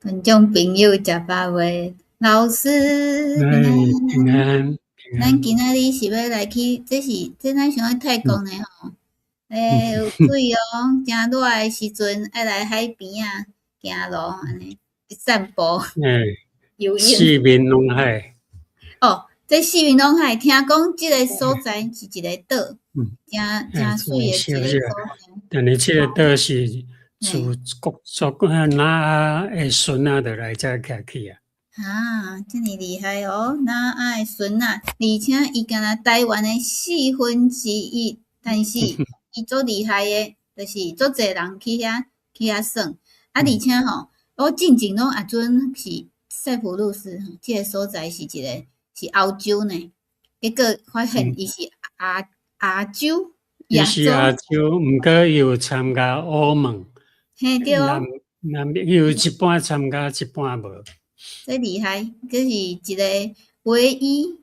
觀眾朋友食飽未？老師平哎，安。平安，平咱安。今仔日是欲來去，這是這咱想欲泰國呢吼。欸，有水哦，誠熱的時陣愛來海邊仔行路按呢，去散步。欸，游泳。四面攏海。哦，這四面攏海，聽講這个所在是一個島，誠誠媠的一個所在。但是這个島是自國做挪亞的孫仔就來遮徛起啊。啊，遮爾厲害哦！挪亞的孫仔，而且伊敢若台灣的1/4，但是伊足厲害的，就是足濟人去遐耍。啊，而且吼，我進前攏也陣是塞浦路斯吼，這个所在是一個是歐洲呢，結果發現伊是亞洲。伊是亞洲，毋過伊有參加歐盟。嘿對。南南邊伊有一半參加，一半無。這厲害，閣是一个唯一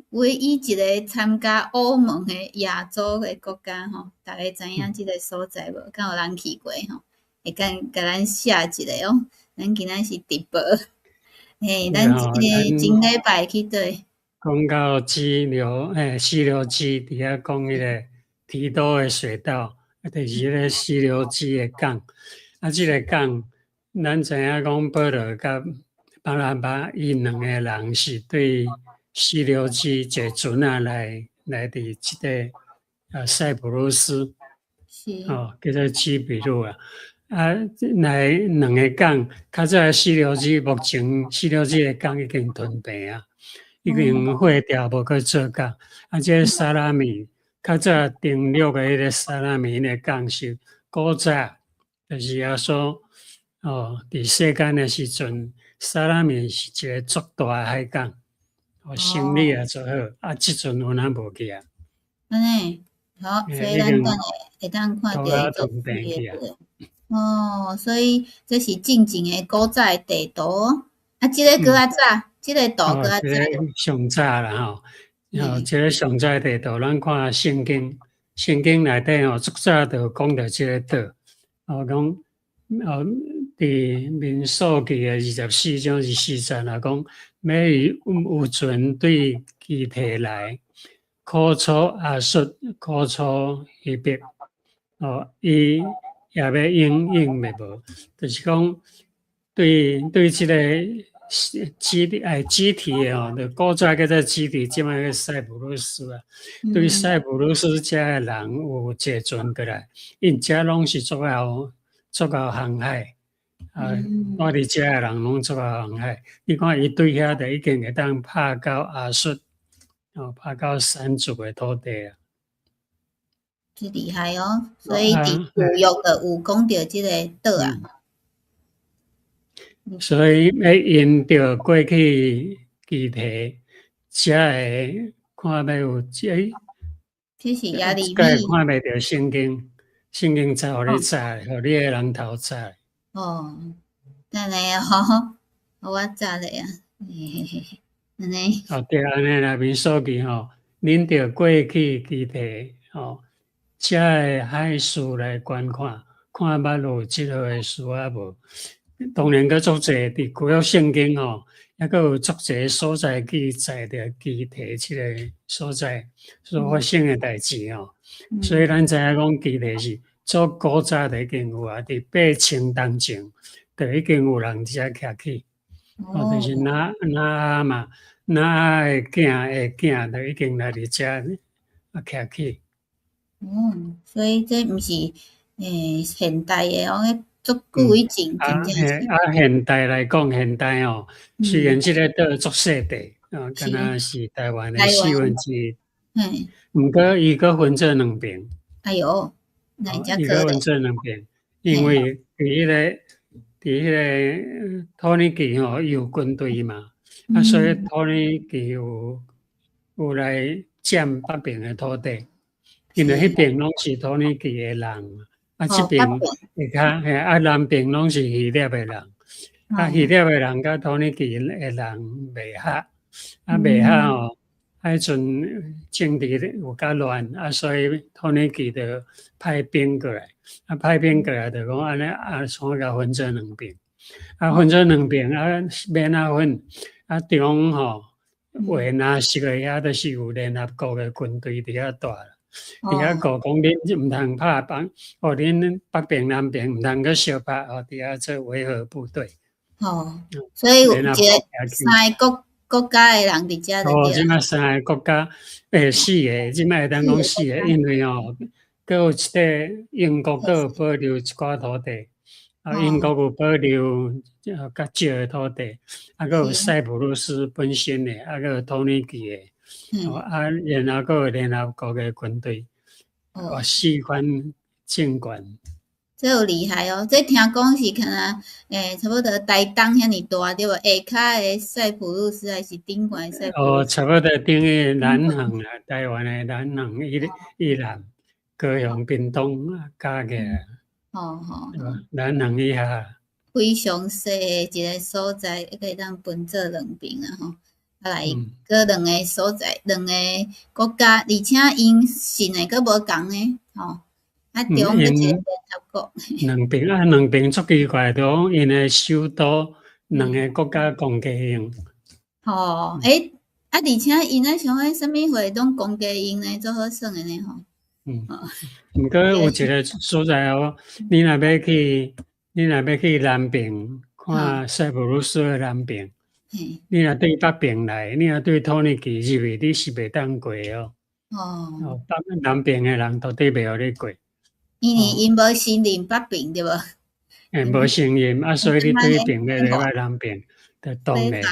一个參加歐盟的亞洲的國家吼。大家知影這个所在無？敢有人去過吼？會當共咱寫一下哦。咱今仔是直播，嘿，咱這个前禮拜去佗？講到支流，欸，溪流基佇遐講彼个提多的水道，啊，就是彼个溪流基的港。啊，這个港，咱知影講保羅佮巴拿巴𪜶兩個人是對溪流基坐船仔來佇這个塞浦路斯，哦，叫做基比路啊。啊，來兩个港，較早溪流基目前溪流基的港已經吞併啊，已經廢掉無閣做港。啊，這个薩拉米較早登陸的彼个薩拉米彼个港是古早，就是耶穌哦，佇世間的時陣，薩拉米是一个足大的海港，哦，生意也足好，啊，這陣有哪無去啊？按呢，好，所以咱等下會當看著伊做哦，所以這是進前的古早的地圖。啊，這个閣較早，這个圖閣較早。上早啦吼，哦，這个上早地圖，咱看聖經，聖經內底吼，足早就講著這个島，哦，講哦，佇民數記的24章24節啦，講欲有船對基提來，苦楚亞述，苦楚希伯，哦，伊也欲永永滅無，就是講對這个基地哎基提的吼，就古早叫做基提，這擺叫塞浦路斯啊。對塞浦路斯遮的人有坐船過來，𪜶遮攏是足𠢕足𠢕航海，啊，住佇遮的人攏足𠢕航海。你看伊對遐就已經會當拍到亞述，哦，拍到山族的土地啊。真厲害哦！所以佇舊約就有講著這个島啊。所以欲沿著過去基提，才會看欲有這，這是耶利米。才會看袂著聖經，聖經才予你查，予你的人頭查。哦，等下吼，我查咧啊，嘿嘿嘿，按呢。哦，對，按呢啦，民數記吼，恁著過去基提吼，才會海事來觀看，看捌有這號的事啊無？當然，閣足濟佇舊約聖經吼，抑閣有足濟所在記載著基提這个所在所發生的代誌吼。所以咱知影講基提是做古早就已經有啊，佇8000冬前就已經有人佇遮徛起。哦，就是挪亞嘛，挪亞的囝就已經來佇遮啊徛起。嗯，所以這毋是現代的哦，足久以前真正是。啊，現代來講，現代哦，雖然這个島足細塊，啊，敢若是台灣的1/4，毋過伊閣分做兩邊。哎喲，伊閣分做兩邊，因為佇彼個土耳其吼，伊有軍隊嘛，啊，所以土耳其有來佔北邊的土地，因為彼邊攏是土耳其的人。啊，這邊會較嘿，啊南邊攏是希臘的人，啊希臘的人佮土耳其的人袂合，啊袂合吼，彼陣政治有較亂，啊所以土耳其就派兵過來，啊派兵過來就講按呢啊，創共分做兩邊。啊，分做兩邊啊，欲按怎分？啊，中吼畫藍色的遐，就是有聯合國的軍隊佇遐蹛，佇遐顧講恁毋通拍北，哦，恁北邊南邊毋通閣相拍，哦，佇遐做維和部隊。哦，所以有一個三个國家的人佇遮就對。哦，這擺三个國家，欸，四个，這擺會當講四个，因為哦，閣有一塊英國閣有保留一寡土地，啊，英國有保留較少的土地，啊，閣有塞浦路斯本身的，啊，閣有土耳其的，啊，然後閣有聯合國的軍隊，哦，四款政權。這有厲害哦！這聽講是敢若欸，差不多台東遐爾大對無？下跤的塞浦路斯還是頂懸的塞浦路斯？哦，差不多等於南橫啦，台灣的南橫以南，高雄、屏東加起來。吼吼。南橫以下。非常細的一个所在，會當分做兩邊啊吼。啊來，閣兩个所在，兩个國家，而且𪜶信的閣無仝呢，吼。啊，中閣一個聯合國。兩邊啊，兩邊足奇怪，就講𪜶的首都兩个國家講家用。吼，欸，啊，而且𪜶咧像彼啥物貨攏講家用呢，足好耍的呢吼。嗯，毋過有一个所在哦，你若欲去南邊看塞浦路斯的南邊，你若對北邊來，你若對土耳其入去，你是袂當過哦。哦。北南邊的人到底袂予你過。因為𪜶無承認北邊對無？欸，無承認啊，所以你對邊欲入來南邊，就擋咧，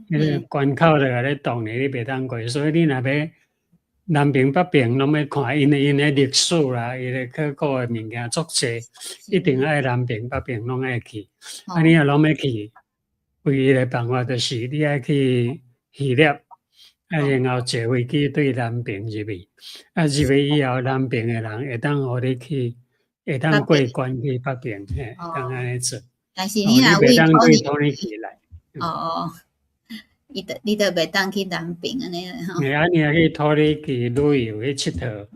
彼个關口就共你擋咧，你袂當過。所以你若欲南邊北邊攏欲看𪜶的歷史啦，伊的考古的物件足濟，一定愛南邊北邊攏愛去。啊，你若攏欲去，唯一的辦法就是你愛去希臘。啊，然後坐飛機對南邊入去，啊，入去以後，南邊的人會當予你去，會當過關去北邊，嘿，會當按呢做。但是你若袂當對土耳其來。哦哦，你就袂當去南邊按呢吼。嘿，啊，你若去土耳其旅遊去𨑨迌，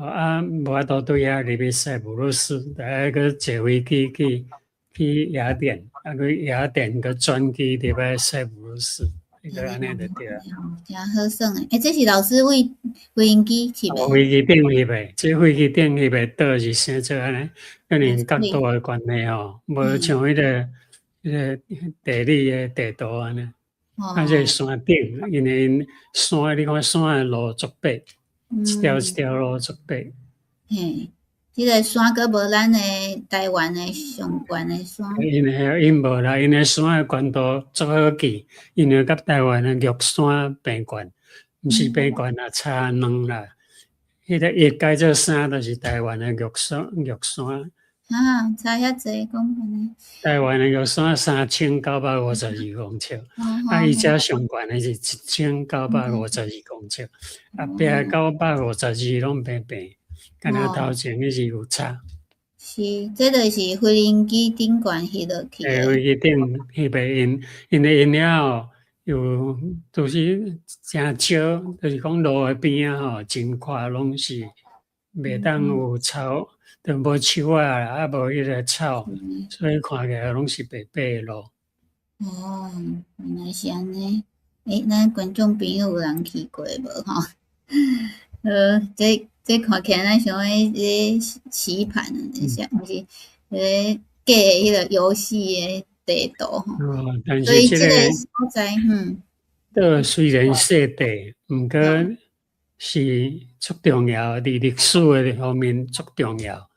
啊，無法度對遐入去塞浦路斯，愛閣坐飛機去雅典，啊，閣雅典閣轉機入來塞浦路斯。就按呢就對啊。誠好耍的，欸，這是老師對飛機翕的。飛機頂翕的，這飛機頂翕的島是生做按呢，可能角度的關係吼，無像彼个地理的地圖按呢。啊，這個山頂，因為𪜶山，你看山的路足白，一條一條路足白。嘿，這个山閣無咱的台灣的上懸的山。𪜶無啦，𪜶的山的懸度足好記，因為佮台灣的玉山平懸，毋是平懸啦，差兩啦。彼个一改做三，就是台灣的玉山，玉山。啊，差遐濟，講按呢。台灣的玉山3952公尺，啊，伊遮上懸的是1952公尺，啊，後壁952攏平平。敢若頭前彼是有差。是，這就是飛行機頂懸翕落去。欸，飛機頂翕的𪜶，因為𪜶遐吼有，就是誠少，就是講路的邊仔吼，真闊攏是袂當有草，就無樹仔啦，啊無彼个草，所以看起來攏是白白的路。哦，原來是按呢。欸，咱觀眾朋友有人去過無吼？這看起來咱像彼個棋盤啊，這是毋是？彼个假的彼个遊戲的地圖吼。哦，但所以是這個這個所在，島雖然細塊，毋過是足重要，佇歷史的方面足重要，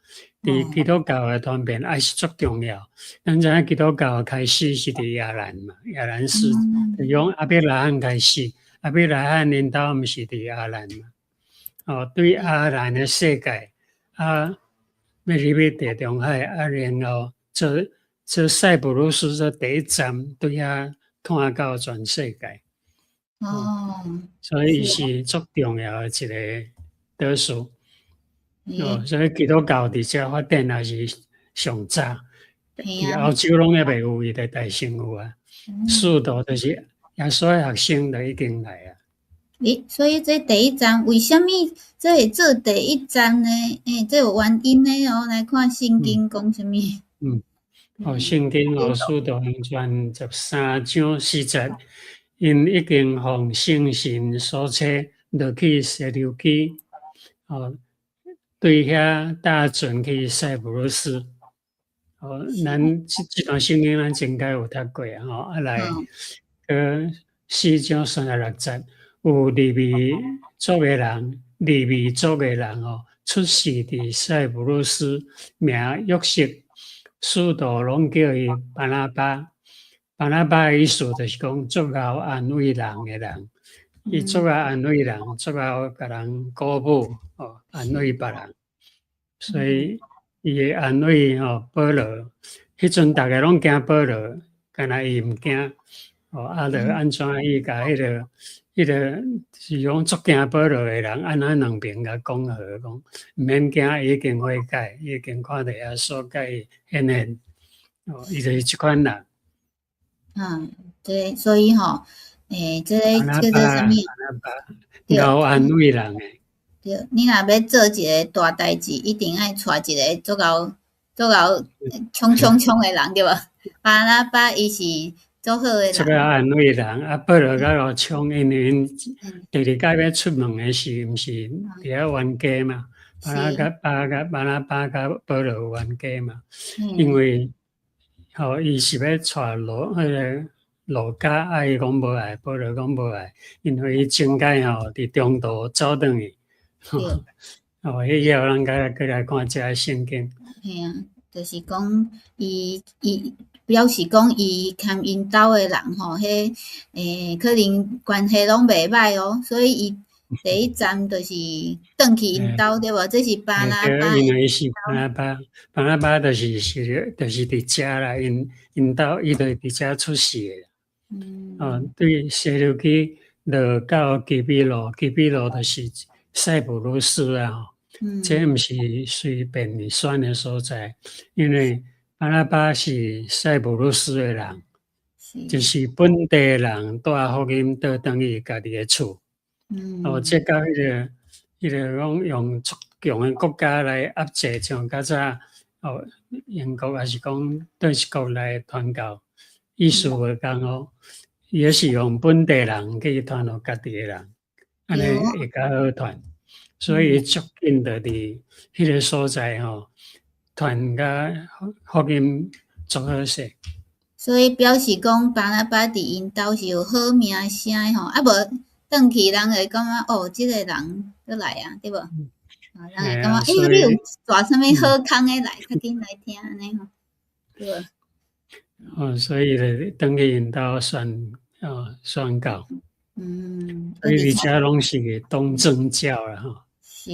佇基督教的傳變也是足重要。咱知影基督教開始是佇亞蘭嘛，亞蘭是用亞伯拉罕開始，亞伯拉罕𪜶兜毋是佇亞蘭嘛。哦，對亞蘭的世界，啊，欲入去地中海，啊，然後做塞浦路斯做第一站，對遐傳到全世界。哦，所以伊是足重要的一个島嶼。哦，所以基督教佇遮發展也是上早，佇歐洲攏猶未有，伊佇台先有啊。使徒就是耶穌的學生就已經來啊。欸，所以這第一站為啥物這會做第一站呢？欸，這有原因的哦。來看聖經講啥物。哦，聖經哦，使徒行傳13章4節，𪜶已經奉聖神所差落去西琉基，哦，對遐搭船去塞浦路斯。哦，咱這段聖經咱前擺有讀過啊，吼，啊來，閣4章36節，有利未族的人，利未族的人哦，出世佇塞浦路斯，名約瑟，使徒攏叫伊巴拿巴。巴拿巴的意思就是講足𠢕安慰人的人，伊足𠢕安慰人，足𠢕共人鼓舞，哦，安慰別人，所以伊會安慰吼保羅。彼陣逐家攏驚保羅，干焦伊毋驚，哦，啊，著按怎伊共彼個是講足驚保羅的人，按怎兩爿共講和，講毋免驚，伊已經悔改，伊已經看著耶穌共伊顯現，哦，伊就是這款人。嗯，對，所以吼，這個叫做啥物？𠢕安慰人的。對，你若欲做一个大代誌，一定愛帶一个足𠢕足𠢕衝衝衝的人，對無？巴拿巴伊是足好的人。足𠢕安慰人，啊，保羅較𠢕衝，因為𪜶第二擺欲出門的時，毋是佇遐冤家嘛？巴拿巴佮保羅有冤家嘛？因為吼，伊是欲帶彼個路加，啊，伊講無愛，保羅講無愛，因為伊前擺吼佇中途走轉去。哦，彼以後咱閣來看這个聖經。嘿啊，就是講伊表示講伊牽𪜶兜的人吼，彼可能關係攏袂䆀哦，所以伊第一站就是轉去𪜶兜對無？這是巴拿巴。因為伊是巴拿巴，巴拿巴就是佇遮啦，𪜶兜伊就佇遮出世的。哦，對西琉基落到基比路，基比路就是塞浦路斯啊，吼，這毋是隨便選的所在，因為巴拿巴是塞浦路斯的人，就是本地人帶福音倒轉去家己的厝。哦，這佮彼個講用足強的國家來壓制，像較早哦，英國抑是講佗一國來傳教，意思無仝哦，伊是用本地人去傳予家己的人，按呢會較好傳。所以足緊就佇彼個所在吼，傳甲福音足好勢。所以表示講巴拿巴佇𪜶兜是有好名聲的吼，啊無轉去人會感覺哦，這個人閣來啊，對無？啊，人會感覺欸，你有帶啥物好康的來，較緊來聽按呢吼，對無？哦，所以就轉去𪜶兜宣教。所以而且攏是東正教啦吼。是，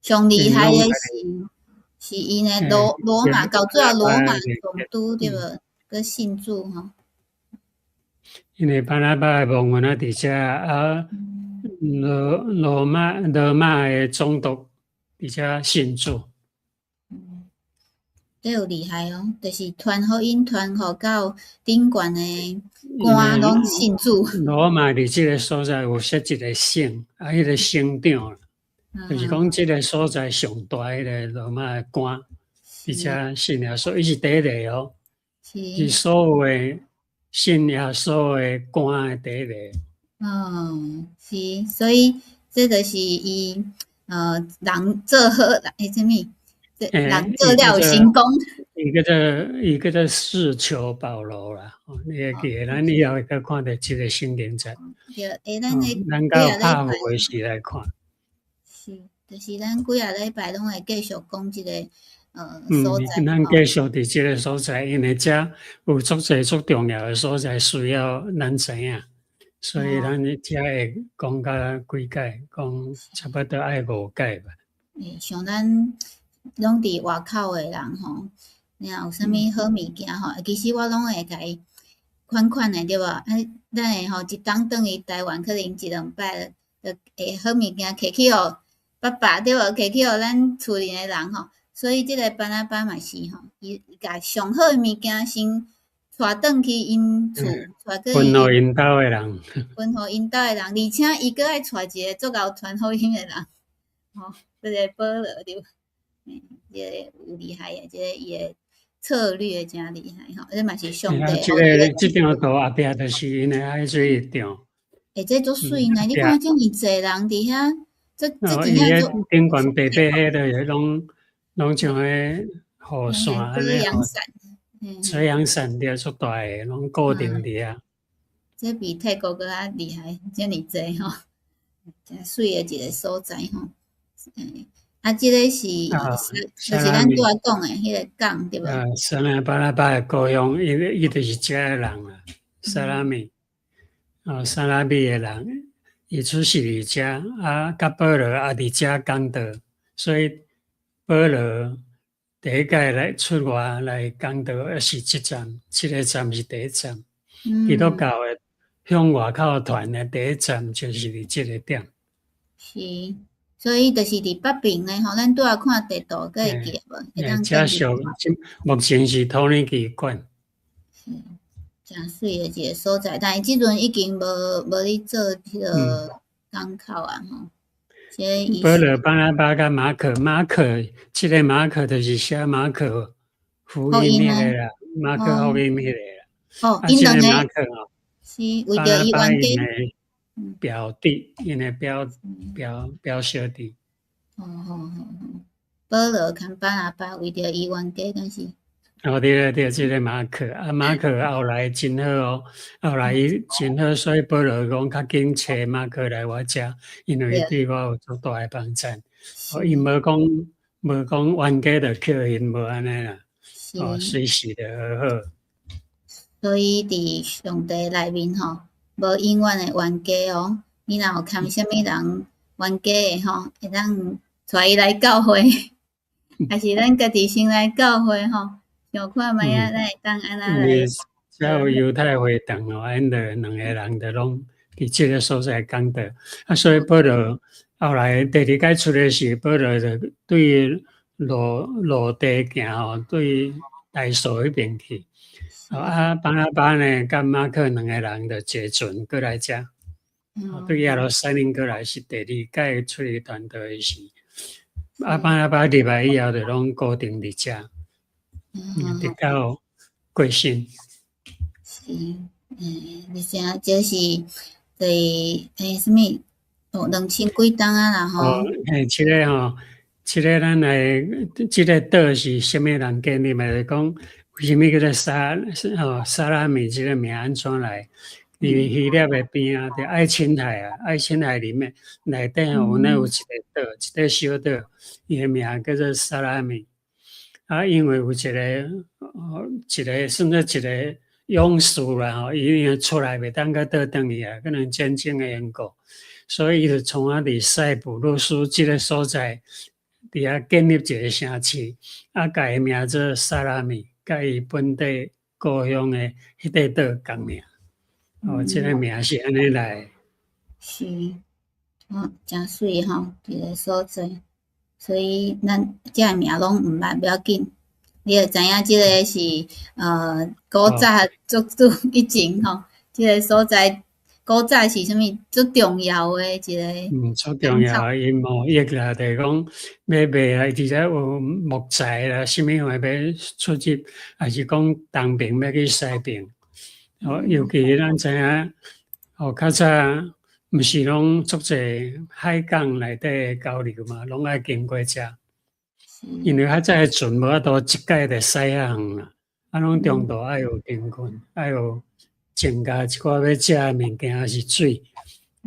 上厲害的是𪜶的羅馬到最後羅馬總督對無？閣信主吼。因為巴拿巴的墓園啊，佇遮啊，羅馬的總督佇遮信主。嗯，這有厲害哦，就是傳福音傳予到頂懸的官攏信主。羅馬佇這个所在有設一个省，啊，彼個省長，就是講這个所在上大彼个羅馬的官，佇遮信耶穌，伊是第一个哦，是所有的信耶穌的官的第一个。嗯，是，所以這就是伊人做好，啥物？人做了有成功。伊叫做使徒保羅啦，你會記得？咱以後會閣看著這个聖經節。對，咱的咱到拍會時來看。是，就是咱幾仔禮拜攏會繼續講這个所在。咱繼續佇這个所在，因為遮有足濟足重要的所在需要咱知影，所以咱遮會講甲幾擺，講差不多愛五擺吧。像咱攏佇外口的人吼，若有啥物好物件吼，其實我攏會共伊款款的對無？啊，咱會吼一冬轉去台灣，可能一兩擺，就會好物件提去予爸爸對無？提去予咱厝裡的人吼。所以這个巴拿巴嘛是吼，伊共上好的物件先帶轉去𪜶厝，帶去分予𪜶兜的人，分予𪜶兜的人，而且伊閣愛帶一个足𠢕傳福音的人，吼，這个保羅對無？這个有厲害的，這个伊的策略誠厲害吼，這嘛是上帝。這个這張圖後壁就是𪜶的海水浴場。欸，這足媠呢！你看遮爾濟人佇遐，這這真正足。頂懸白白彼个攏像彼雨傘按呢。遮陽傘。遮陽傘對，足大个，攏固定佇遐。這比泰國閣較厲害，遮爾濟吼，誠媠的一个所在吼。啊，這个是就是咱拄仔講的彼个港對無？啊，撒拉巴拉巴的故鄉，伊就是遮的人啦，薩拉米，哦，薩拉米的人，伊出世佇遮，啊，佮保羅也佇遮講道，所以保羅第一擺來出外來講道，也是這站，這个站是第一站。基督教的向外口傳的第一站就是佇這个點。是。所以就是佇北爿的吼，咱拄仔看地圖，閣會記無？會當遮屬目前是土耳其管。是，誠媠的一个所在，但是這陣已經無咧做彼个港口啊吼。保羅、巴拿巴佮馬可，馬可，這个馬可就是寫馬可福音彼个啦，馬可福音彼个啦。哦，𪜶兩個是為著伊冤家。表弟，𪜶的表小弟。哦哦哦，保羅佮巴拿巴為著伊冤家，敢是？哦對對，這个馬可啊，馬可後來真好哦，後來伊真好，所以保羅講較緊揣馬可來我遮，因為伊對我有足大的幫贊。哦，伊無講冤家就扣𪜶，無按呢啦。哦，隨時就和好。所以佇上帝內面吼，無永遠的冤家哦。你若有欠啥物人冤家的吼，會當帶伊來教會，還是咱家己先來教會吼，想看覓仔，咱會當按怎來？遮有猶太會堂哦，𪜶就兩個人就攏佇這个所在講道。啊，所以保羅後來第二擺出來時，保羅就對陸地行吼，對大數彼邊去。啊，巴拿巴呢，佮馬可兩个人就坐船過來遮。對耶路撒冷過來是第二擺出去傳道的時。啊，巴拿巴入來以後，就攏固定佇遮，直到過身。是，而且這是第啥物？哦，2000幾冬啊啦吼。哦，嘿，這个吼，這个咱來，這个島是啥物人建立的？就是講為啥物叫做薩拉米這个名按怎來？佇希臘的邊仔，佇愛琴海啊，愛琴海裡面內底吼，有那有一个島，一个小島，伊的名叫做薩拉米。啊，因為有一個算做一个勇士啦吼，伊因為出來袂當閣倒轉去啊，可能戰爭的緣故，所以伊就創啊佇塞浦路斯這个所在，佇遐建立一个城市，啊，共伊名做薩拉米，佮伊本地故鄉的彼个島仝名。哦，這个名是按呢來。是，哦，誠媠吼，這个所在，所以咱這个名攏毋捌，無要緊。你就知影這个是古早足久以前吼，這个所在古早是啥物足重要的一个。嗯，足重要的，𪜶貿易啦，就是講欲賣啊，而且有木材啦，啥物款欲出入，還是講東爿欲去西爿。哦，尤其咱知影，哦，較早毋是攏足濟海港內底的交流嘛，攏愛經過遮。因為較早的船無法度一擺就駛遐遠啦，啊，攏中途愛有停睏，愛有增加一寡欲食的物件，抑是水，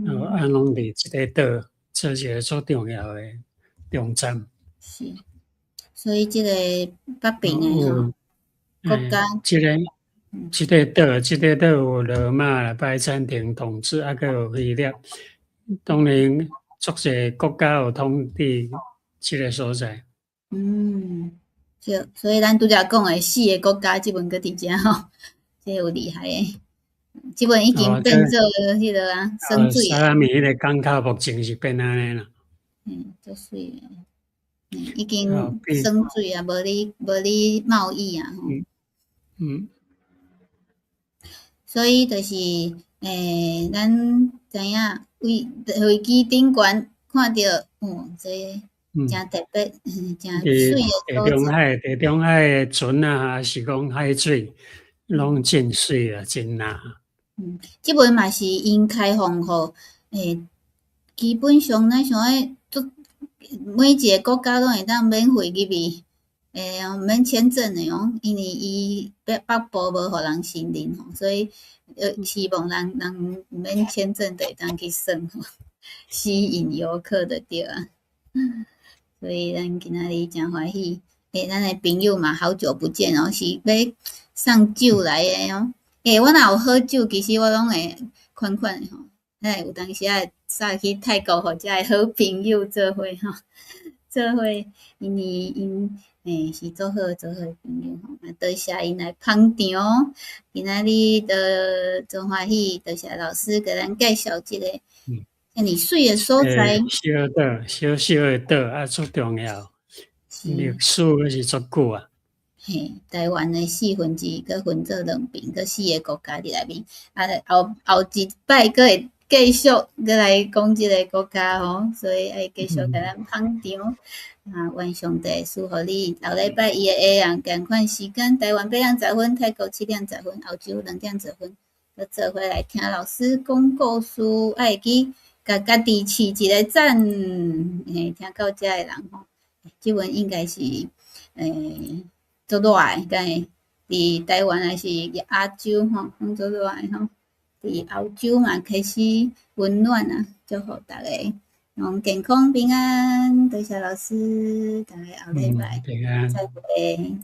哦，啊，攏佇這个島做一个足重要的中站。是，所以這个北爿的吼國家，這个島有羅馬啦、拜占庭統治，啊，閣有希臘，當然足濟國家有統治這个所在。嗯，對，所以咱拄才講的四个國家，這陣閣佇遮吼，這有厲害的。這陣已經變做彼个啊，深水。薩拉米彼个港口目前是變按呢啦。嗯，足媠的，已經深水啊，無咧貿易啊。所以就是，咱知影佇飛機頂懸看著，這誠特別，誠媠的地中海，地中海的船啊，還是講海水，攏真媠啊，真藍。這擺嘛是𪜶開放予，基本上咱想欲足每一个國家攏會當免費入去，毋免簽證的哦，因為伊北部無予人承認吼，所以希望人毋免簽證就會當去耍吼，吸引遊客就對啊。所以咱今仔日誠歡喜，咱的朋友嘛好久不見哦，是欲送酒來的哦。我若有好酒，其實我攏會款款的吼。有當時仔會送去泰國，予遮的好朋友做伙吼，做伙，因為𪜶是足好的朋友吼，啊多謝𪜶來捧場。今仔日就真歡喜，多謝老師共咱介紹這個遮爾媠的所在。小島，小小的島啊，足重要，歷史閣是足久啊。嘿，台灣的四分之一閣分做兩邊，閣四个國家佇內面。啊，後後一擺閣會繼續閣來講這个國家吼，所以愛繼續共咱捧場。啊，願上帝賜予你，後禮拜伊會會用仝款時間，台灣8點10分，泰國7點10分，澳洲2點10分，閣做伙來聽老師講故事。愛會記共家己飼一个讚，嘿，聽到遮的人吼，這陣應該是足熱的，敢會？佇台灣還是亞洲吼，攏足熱的吼。佇歐洲嘛開始溫暖啊，祝福逐家攏健康平安。多謝老師，大家後禮拜平安。再會。